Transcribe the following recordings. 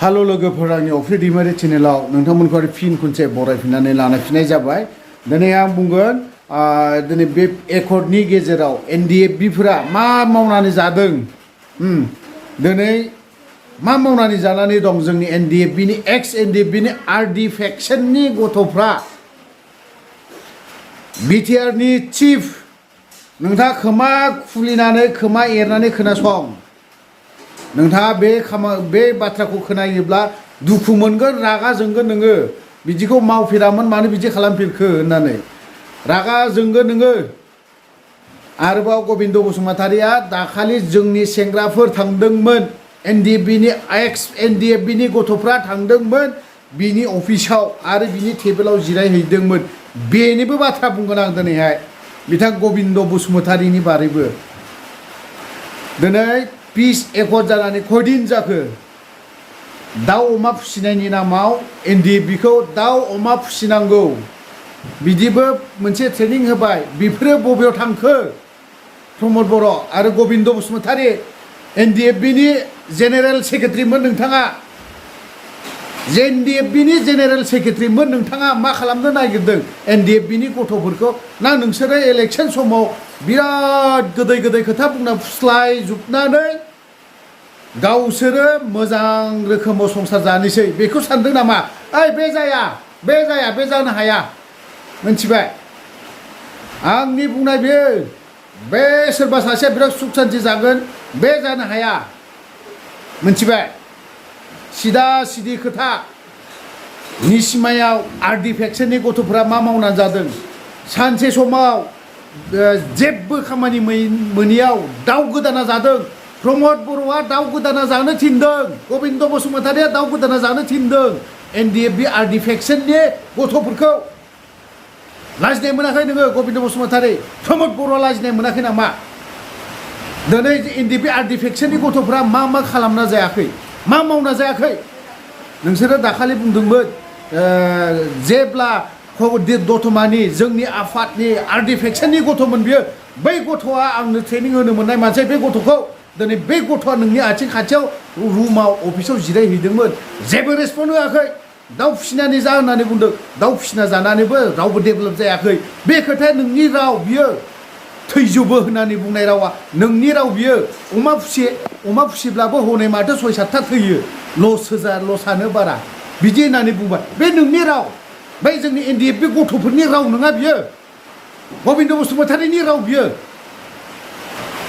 हाल' लोगोफोर आंनि अफि दैमारि चेनेलाव नोंथांमोनखौ आरो फिन खनसे बरायफिननानै लानाय जाबाय। दिनै आं बुंगोन दिनै बे एकर्डनि गेजेराव एनडिएफबिफोरा मा मावनानै जादों। दिनै मा मावनानै जानानै दं जोंनि एनडिएफबिनि एक्स एनडिएफबिनि आरडि फेक्सननि गथ'फ्रा। बिटिआरनि चिफ नोंथाङा खोमा खुलिनानै खोमा एरनानै खोनासं। नोंथाङा बे बाथ्राखौ खोनायोब्ला दुखु मोनगोन, रागा जोंगोन नोङो। बिदिखौ मावफेरामोन, मानो बिदि खालामफेरखो होननानै रागा जोंगोन नोङो। आरोबाव गबिन्द बसुमतारिया दाखालि जोंनि सेंग्राफोर थांदोंमोन, एनडिएफबिनि एक्स एनडिएफबिनि गथ'फ्रा थांदोंमोन बिनि अफिसाव आरो बिनि टेबोलाव जिरायहैदोंमोन। बेनिबो बाथ्रा बुंगोन आं दिनैहाय बिथां गबिन्द बसुमतारिनि बारैबो। दिनै पिस एकर्ड जानानै खयदिन जाखो? दाउ अमा फिसिनायनि नामाव एनडिएफबिखौ दाउ अमा फिसिनांगौ बिदिबो मोनसे ट्रेनिं होबाय। बेफोरो बबेयाव थांखो? प्रमद बर' आरो गबिन्द बसुमतारि एनडिएफबिनि जेनेरेल सेक्रेटारिमोन नोंथाङा। एनडिएफबिनि जेनेरेल सेक्रेटारिमोन नोंथाङा मा खालामनो नागिरदों एनडिएफबिनि गथ'फोरखौ? ना नोंसोरो इलेक्सन समाव बिराद गोदै गोदै खोथा बुंना फुस्लायजोबनानै गावसोरो मोजां रोखोमाव संसार जानोसै बेखौ सानदों नामा? बे जाया, बे जाया, बे जानो हाया। मिथिबाय? आंनि बुंनाय बे सोरबा सासेया बिराद सुख सान्थि जागोन, बे जानो हाया। मिथिबाय? सिदा सिदि खोथा। निसिमायाव आरडि फेक्सननि गथ'फोरा मा मावनानै जादों? सानसे समाव जेबो खामानि मोनियाव दाउ गोदाना जादों। प्रमद बर'आ दाउ गोदाना जानो थिनदों, गबिन्द बसुमतारिया दाउ गोदाना जानो थिनदों एनडिएफबि आरडि फेक्सननि गथ'फोरखौ। लाजिनाय मोनाखै नोङो गबिन्द बसुमतारि? प्रमद बर'आ लाजिनाय मोनाखै नामा? दिनै एनडिएफबि आरडि फेक्सननि गथ'फ्रा मा खालामना जायाखै, मा मावना जायाखै? नोंसोरो दाखालि बुंदोंमोन जेब्ला दतमानि जोंनि आफादनि आरडि फेक्सननि गथ'मोन बियो। बै गथ'आ आंनो ट्रेनिं होनो मोननाय मानसि। बे गथ'खौ दिनै बे गथ'आ नोंनि आथिं खाथियाव रुमाव अफिसाव जिरायहैदोंमोन, जेबो रेसपन्ड होआखै। दाउ फिसिनानै जा होननानै बुंदों। दाउ फिसिना जानानैबो रावबो डेभेलप जायाखै। बे खोथाया नोंनि राव, बियो थैजोबो होननानै बुंनाय रावा नोंनि राव। बियो अमा फिसिब्लाबो हनै माथो 6-7था थैयो, लसानो बारा बिदि होननानै बुंबाय। बे नोंनि राव, बै जोंनि एनडिएफबि गथ'फोरनि राव नङा बियो। गबिन्द बसुमतारिनि राव बियो।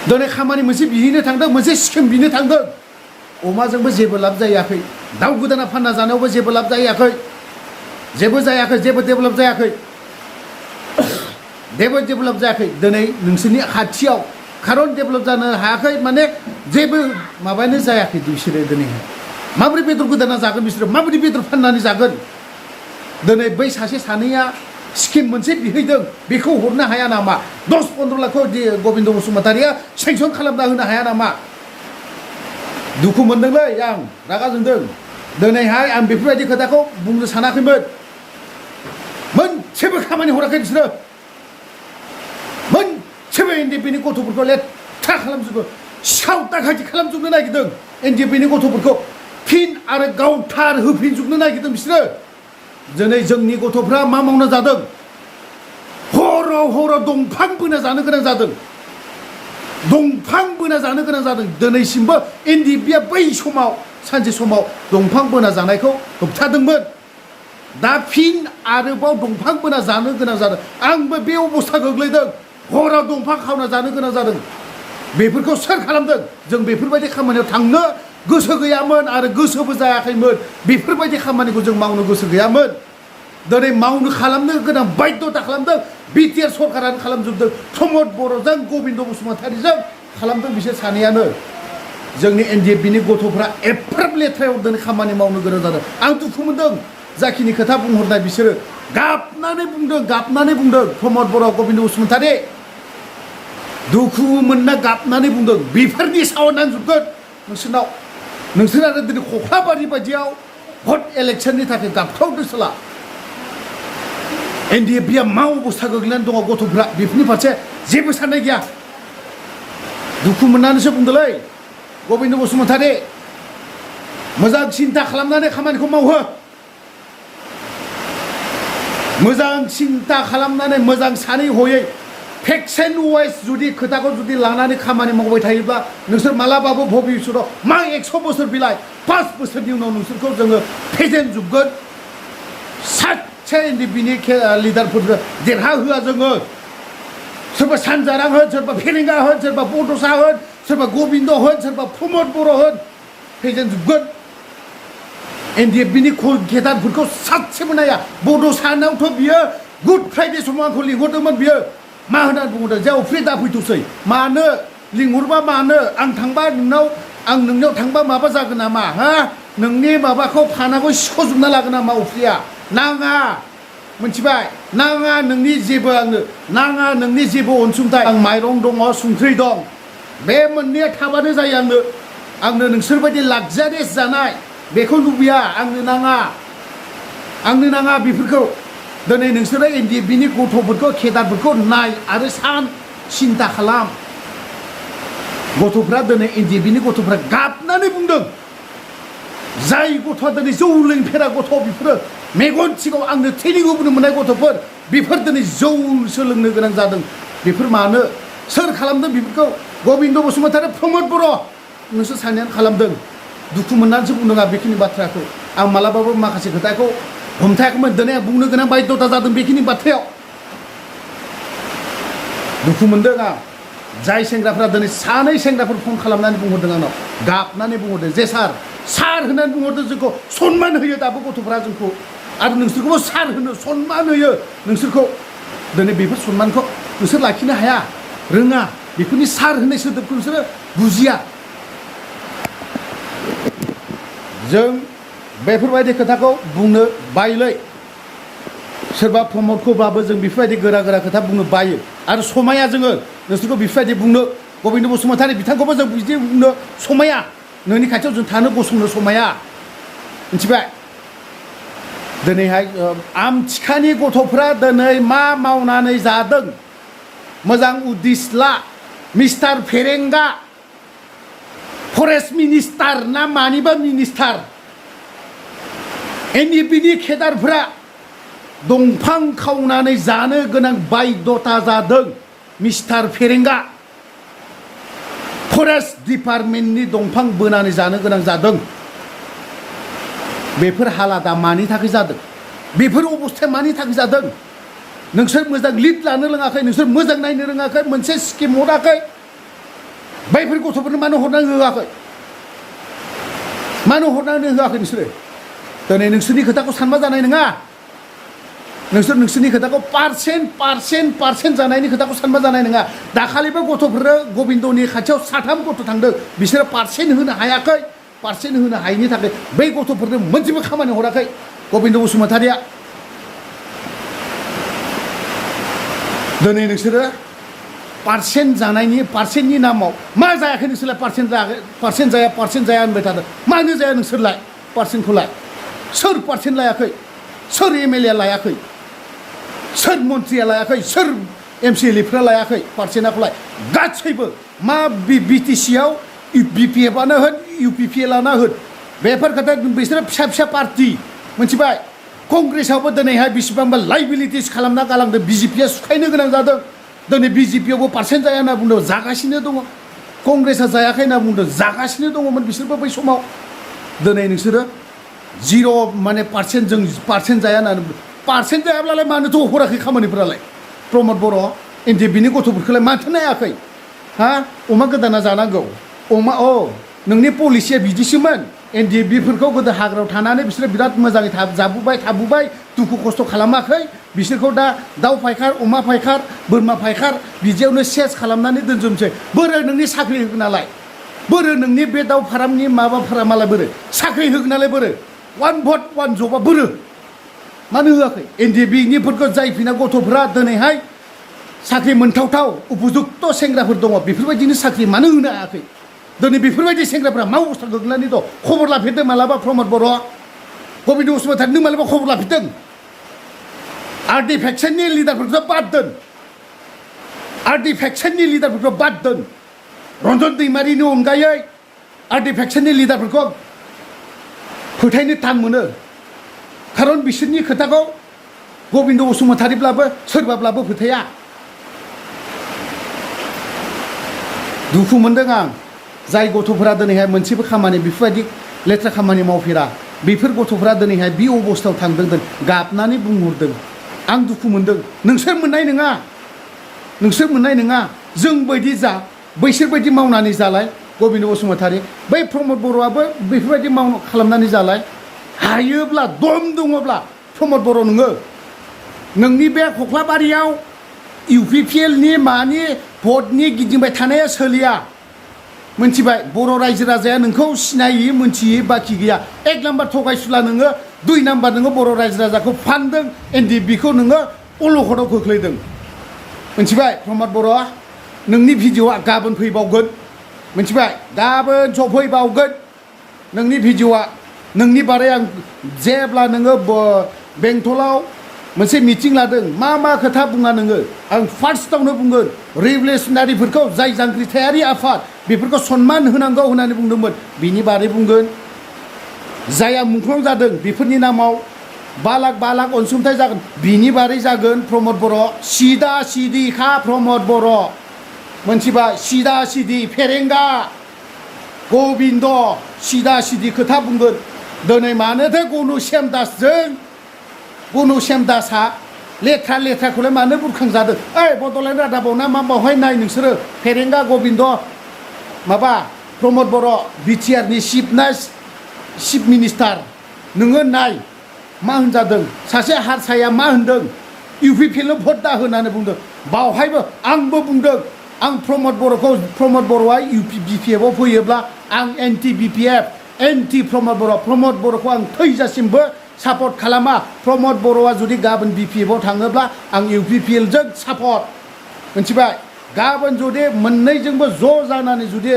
दिनै खामानि मोनसे बिहैनो थांदों, मोनसे स्किम बिनो थांदों। अमाजोंबो जेबो लाब जायाखै, दाउ गोदाना फानना जानायावबो जेबो लाब जायाखै, जेबो डेभेलप जायाखै, डेभेलप जायाखै। दिनै नोंसोरनि खाथियाव खारन डेभेलप जानो हायाखै, माने जेबो माबायानो जायाखै बिसोरो। दिनैहाय माबोरै बेदर गोदाना जागोन बिसोरो? माबोरै बेदर फाननानै जागोन? दिनै बै सासे सानैया स्किम मोनसे बिहैदों, बेखौ हरनो हाया नामा? 10-15 लाखखौ गबिन्द बसुमतारिया सेंसन खालामना होनो हाया नामा? दुखु मोनदोंलै आं, रागा जोंदों। दिनैहाय आं बेफोरबायदि खोथाखौ बुंनो सानाखैमोन। मोनसेबो खामानि हराखै बिसोरो। मोनसेबो एनडिएफबिनि गथ'फोरखौ लेथ्रा खालामजोबो, सिखाव दाखायथि खालामजोबनो नागिरदों। एनडिएफबिनि गथ'फोरखौ फिन आरो गावथार होफिनजोबनो नागिरदों बिसोरो। दिनै जोंनि गथ'फ्रा मा मावना जादों? हराव दंफां बोना जानो गोनां जादों, दंफां बोना जानो गोनां जादों। दिनैसिमबो एनडिएफबिया बै समाव सानसे समाव दंफां बोना जानायखौ होबथादोंमोन। दा फिन आरोबाव दंफां बोना जानो गोनां जादों। आंबो बे अबस्था गोग्लैदों, हराव दंफां खावना जानो गोनां जादों। बेफोरखौ सोर खालामदों? जों बेफोरबायदि खामानियाव थांनो गोसो गैयामोन आरो गोसोबो जायाखैमोन। बेफोरबायदि खामानिखौ जों मावनो गोसो गैयामोन। दिनै खालामनो गोनां बाध्यता खालामदों। बिटिआर सरकारानो खालामजोबदों। प्रमद बर'जों गबिन्द बसुमतारिजों खालामदों बिसोर सानैयानो। जोंनि एनडिएफबिनि गथ'फ्रा एफाग्राब लेथ्रायाव दिनै खामानि मावनो गोनां जादों। आं दुखु मोनदों जाखिनि खोथा बुंहरनाय बिसोरो गाबनानै बुंदों। प्रमद बर', गबिन्द बसुमतारि दुखु मोनना गाबनानै बुंदों। बेफोरनि सायाव नांजोबगोन नोंसोरनाव। नोंसोर आरो दिनै खख्लाबारि बायदियाव भट इलेक्सननि थाखाय गाबख्रावदोंसोला। एनडिएफबिया मा अबस्था गोग्लैनानै दङ गथ'फ्रा, बेफोरनि फारसे जेबो साननाय गैया। दुखु मोननानैसो बुंदोंलै गबिन्द बसुमतारि। मोजां सिन्था खालामनानै खामानिखौ मावहो मोजां सिन्था खालामनानै मोजां सानै हयै फेक्सन वाइज जुदि खोथाखौ जुदि लानानै खामानि मावबाय थायोब्ला नोंसोर मालाबाबो भबिष्यतआव मा 100 बोसोर बिलाइ 5 बोसोरनि उनाव नोंसोरखौ जोङो फेजेनजोबगोन सातसे एनडिएफबिनि लिडारफोरखौ देरहा होआ जोङो सोरबा सानजारां होन सोरबा फेरेंगा होन सोरबा बड'सा होन सोरबा गबिन्द होन सोरबा प्रमद बर' होन फेजेनजोबगोन एनडिएफबिनि केडारफोरखौ सातसेबो नाया बड'सानावथ' बियो गुड फ्राइडे समाव आंखौ लिंहरदोंमोन बियो मा होननानै बुंहरदों जे उफ्रि दाफैथोंसै मानो लिंहरबा मानो आं थांबा नोंनाव थांबा माबा जागोन नामा हा नोंनि माबाखौ फानाखौ सिख'जोबना लागोन नामा उफ्रिया नाङा मिथिबाय नाङा नोंनि जेबो आंनो नाङा नोंनि जेबो अनसुंथाइ आं माइरं दङ संख्रि दं बे मोननैया थाबानो जायो आंनो नोंसोरबायदि लाक्जारियास जानाय बेखौ लुबैया आंनो नाङा बेफोरखौ दिनै नोंसोरो एनडिएफबिनि गथ'फोरखौ केडारफोरखौ नाय आरो सिन्था खालाम गथ'फ्रा दिनै एनडिएफबिनि गथ'फ्रा गाबनानै बुंदों जाय गथ'आ दिनै जौ लोंफेरा गथ' बेफोरो मेगन सिगाङाव आंनो ट्रेनिं होबोनो मोननाय गथ'फोर बेफोर दिनै जौ सोलोंनो गोनां जादों बेफोर मानो सोर खालामदों बेफोरखौ गबिन्द बसुमतारी प्रमद बर' नोंसोर सानैयानो खालामदों दुखु मोननानैसो बुंदों आं बेखिनि बाथ्राखौ आं मालाबाबो माखासे खोथाखौ हमथायाखैमोन दिनै आं बुंनो गोनां बायध'था जादों बेखिनि बाथ्रायाव दुखु मोनदों आं जाय सेंग्राफ्रा दिनै सानै सेंग्राफोर फन खालामनानै बुंहरदों आंनाव गाबनानै बुंहरदों जे सार होननानै बुंहरदों जोंखौ सनमान होयो दाबो गथ'फ्रा जोंखौ आरो नोंसोरखौबो सार होनो सनमान होयो नोंसोरखौ दिनै बेफोर सनमानखौ नोंसोर लाखिनो हाया रोङा बेफोरनि सार होननाय सोदोबखौ नोंसोरो बुजिया जों बेफोरबायदि खोथाखौ बुंनो बायोलै सोरबा प्रमदखौब्लाबो जों बेफोरबायदि गोरा खोथा बुंनो बायो आरो समाया जोङो नोंसोरखौ बेफोरबायदि बुंनो गबिन्द बसुमतारी बिथांखौबो जों बिदि बुंनो समाया नोंनि खाथियाव जों थानो गसंनो समाया मिथिबाय दिनैहाय आमथिखानि गथ'फ्रा दिनै मा मावनानै जादों मोजां उदिस ला मिस्टार फेरेंगा फरेस्ट मिनिस्टार ना मानिबा मिनिस्टार एनडिएफबिनि केडारफ्रा दंफां खावनानै जानो गोनां बायध'था जादों मिस्टार फेरेंगा फरेस्ट डिपार्टमेन्टनि दंफां बोनानै जानो गोनां जादों बेफोर हालादा मानि थाखाय जादों बेफोर अबस्थाया मानि थाखाय जादों नोंसोर मोजां लिड लानो रोङाखै नोंसोर मोजां नायनो रोङाखै मोनसे स्किम हराखै बैफोर गथ'फोरनो मानो हरनानै होआखै मानो हरनानै होआखै नोंसोरो दिनै नोंसोरनि खोथाखौ सानबा जानाय नङा नोंसोरनि खोथाखौ पारसेन्ट जानायनि खोथाखौ सानबा जानाय नङा दाखालिबो गथ'फोरा गबिन्दनि खाथियाव 3 गथ' थांदों बिसोरो पारसेन्ट होनो हायाखै पारसेन्ट होनो हायैनि थाखाय बै गथ'फोरनो मोनसेबो खामानि हराखै गबिन्द बसुमतारीया दिनै नोंसोरो पारसेन्टनि नामाव मा जायाखै नोंसोरलाय पारसेन्ट जाया होनबाय थादों मानो जाया नोंसोरलाय पारसेन्टखौलाय सोर पारसेन्ट लायाखै सोर एमएलए लायाखै सोर मन्थ्रिया लायाखै सोर एमसिएलएफ्रा लायाखै पारसेन्टखौलाय गासैबो मा बिटिसिआव बिपिएफआनो होन इउपिपिएलआनो होन बेफोर खोथा बिसोरो फिसा पार्टि मिथिबाय कंग्रेसआवबो दिनैहाय बेसेबांबा लाइबिलिटिस खालामना गालांदों बिजेपिया सुखायनो गोनां जादों दिनै बिजेपियावबो पारसेन्ट जाया होनना बुंदों जागासिनो दङ कंग्रेसआ जायाखै होनना बुंदों जागासिनो दङमोन बिसोरबो बै समाव दिनै नोंसोरो जिर' माने पारसेन्ट जाया होननानै पारसेन्ट जायाब्लालाय मानोथ' हराखै खामानिफोरालाय प्रमद बर' एनडिएफबिनि गथ'फोरखौलाय माथो नायाखै हा अमा गोदाना जानांगौ नोंनि पलिसिया बिदिसोमोन एनडिएफबिफोरखौ गोदो हाग्रायाव थानानै बिसोरो बिराद मोजाङै थाबोबाय दुखु खस्थ' खालामाखै बिसोरखौ दा दाउ फायखार अमा फायखार बोरमा फायखार बिदियावनो सेस खालामनानै दोनजोबनोसै बोरो नोंनि साख्रि होगोन नालाय बोरो नोंनि बे दाउ फारामनि माबाफोरा मालाय बोरो साख्रि होगोन नालाय बोरो 1 भट 1 जबा बोरो मानो होआखै एनडिएफबिनिफोरखौ जायफिना गथ'फ्रा दिनैहाय साख्रि मोनथावथाव उपजुक्त सेंग्राफोर दङ बेफोरबायदिनो साख्रि मानो होनो हायाखै दिनै बेफोरबायदि सेंग्राफ्रा मा अबस्था गोग्लैनानै दं खबर लाफेरदों मालाबा प्रमद बर' गबिन्द बसुमतारी नों मालाबा खबर लाफेरदों आरडि फेक्सननि लिडारफोरखौ बाद दोन रन्जन दैमारिनि अनगायै आरडि फेक्सननि लिडारफोरखौ फोथायनो थान मोनो खारन बिसोरनि खोथाखौ गबिन्द बसुमतारीब्लाबो सोरबाब्लाबो फोथाया दुखु मोनदों आं जाय गथ'फोरा दिनैहाय मोनसेबो खामानि बेफोरबायदि लेथ्रा खामानि मावफेरा बेफोर गथ'फोरा दिनैहाय बे अबस्थायाव थांदों गाबनानै बुंहरदों आं दुखु मोनदों नोंसोर मोननाय नङा जों बायदि जा बैसोर बायदि मावनानै जालाय गबिन्द बसुमतारी बै प्रमद बर'आबो बेफोरबायदि खालामनानै जालाय हायोब्ला दम दङब्ला प्रमद बर' नोंनि बे कख्लाबारियाव UPPL नि मानि भटनि गिदिंबाय थानाया सोलिया मोनथिबाय बर' रायजो राजाया नोंखौ सिनायै मोनथियै बाखि गैया एक नाम्बार थगायसुला नोङो दुइ नाम्बार नोङो बर' रायजो राजाखौ फानदों NDFB खौ नोङो अलखदाव खोख्लैदों मोनथिबाय प्रमद बर'आ नोंनि भिडिअआ गाबोन फैबावगोन मोनथिबाय गाबोन सफैबावगोन नोंनि भिडिअआ नोंनि बारै आं जेब्ला नोङो बेंटलाव मोनसे मिटिं लादों मा खोथा बुङा नोङो आं फार्स्टआवनो बुंगोन रिभलिउसनारिफोरखौ जाय जांख्रिथायारि आफाद बेफोरखौ सनमान होनांगौ होननानै बुंदोंमोन बिनि बारै बुंगोन जायहा मुंख्लं जादों बेफोरनि नामाव 5 लाख अनसुंथाइ जागोन बिनि बारै जागोन प्रमद बर' सिदा सिदि खा प्रमद बर' मोनथिबाय सिदा सिदि फेरेंगा गबिन्द सिदा सिदि खोथा बुंगोन दिनै मानोथो गनुश्याम दासआ लेथ्राखौलाय मानो बुरखांजादों ओइ बड'लेण्ड रादाबाव ना मा बावहाय नाय नोंसोरो फेरेंगा गबिन्द माबा प्रमद बर' BTR नि चिफ मिनिस्टार नोङो नाय मा होनजादों सासे हारसाया मा होनदों UPPL नो भट दा होननानै बुंदों बावहायबो आंबो बुंदों आं प्रमद बर'आ BPF आव फैयोब्ला आं एन्टि BPF एन्टि प्रमद बर'खौ आं थैजासिमबो सापर्ट खालामा प्रमद बर'आ जुदि गाबोन BPF आव थाङोब्ला आं UPPL जों सापर्ट मोनथिबाय गाबोन जुदि मोननैजोंबो ज' जानानै जुदि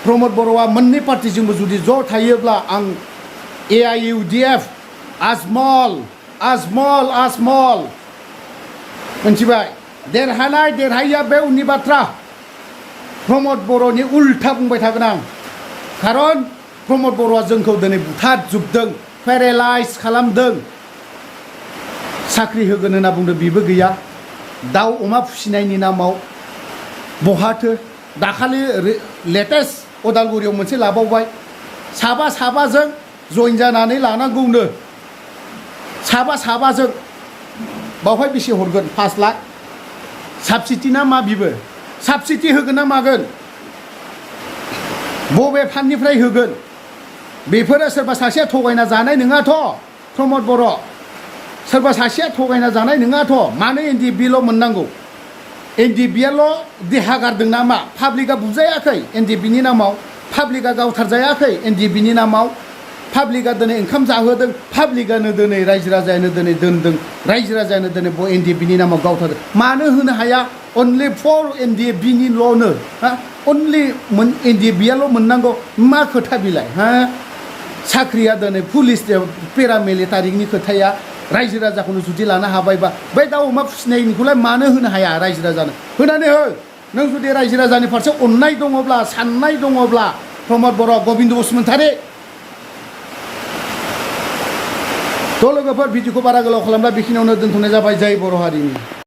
प्रमद बर'आ मोननै पार्टिजोंबो जुदि ज' थायोब्ला आं AIUDF आजमल मोनथिबाय देरहायिया बे उननि बाथ्रा प्रमद बर'नि उल्था बुंबाय थागोन आं खारन प्रमद बर'आ जोंखौ दिनै बुथारजोबदों पेरेलाइज खालामदों साख्रि होगोन होनना बुंदों बेबो गैया दाउ अमा फिसिनायनि नामाव बहाथो दाखालि लेटेस्ट उदालगुरियाव मोनसे लाबावबाय साबाजों जइन जानानै लानांगौनो साबाजों बावहाय बेसे हरगोन 5 लाख साबसिडि ना मा बिबो साबसिडि होगोन ना मागोन बबे फान्डनिफ्राय होगोन बेफोरो सोरबा सासेया थगायना जानाय नङाथ' प्रमद बर' सोरबा सासेया थगायना जानाय नङाथ' मानो NDFBल' मोननांगौ NDFBआल' देहा गारदों नामा पाब्लिकआ बुजायाखै NDFBनि नामाव पाब्लिकआ गावथारजायाखै NDFBनि नामाव पाब्लिकआ दिनै ओंखाम जाहोदों पाब्लिकआनो दिनै रायजो राजायानो दिनै दोनदों रायजो राजायानो दिनै NDFBनि नामाव गावथारदों मानो होनो हाया अनलि फर NDFBनिल'नो अनलि NDFBआल' मोननांगौ मा खोथा बिलाय साख्रिया दिनै पुलिस पेरामिलिटारिनि खोथाया रायजो राजाखौनो जुदि लानो हाबायबा बै दाउ अमा फिसिनायनिखौलाय मानो होनो हाया रायजो राजानो होनानै हो नों जुदि रायजो राजानि फारसे अननाय दङब्ला साननाय दङब्ला प्रमद बर' गबिन्द बसुमतारी थ' लोगोफोर भिडिअखौ बारा गोलाव खालामब्ला बेखिनियावनो दोनथ'नाय जाबाय जय बर' हारिनि।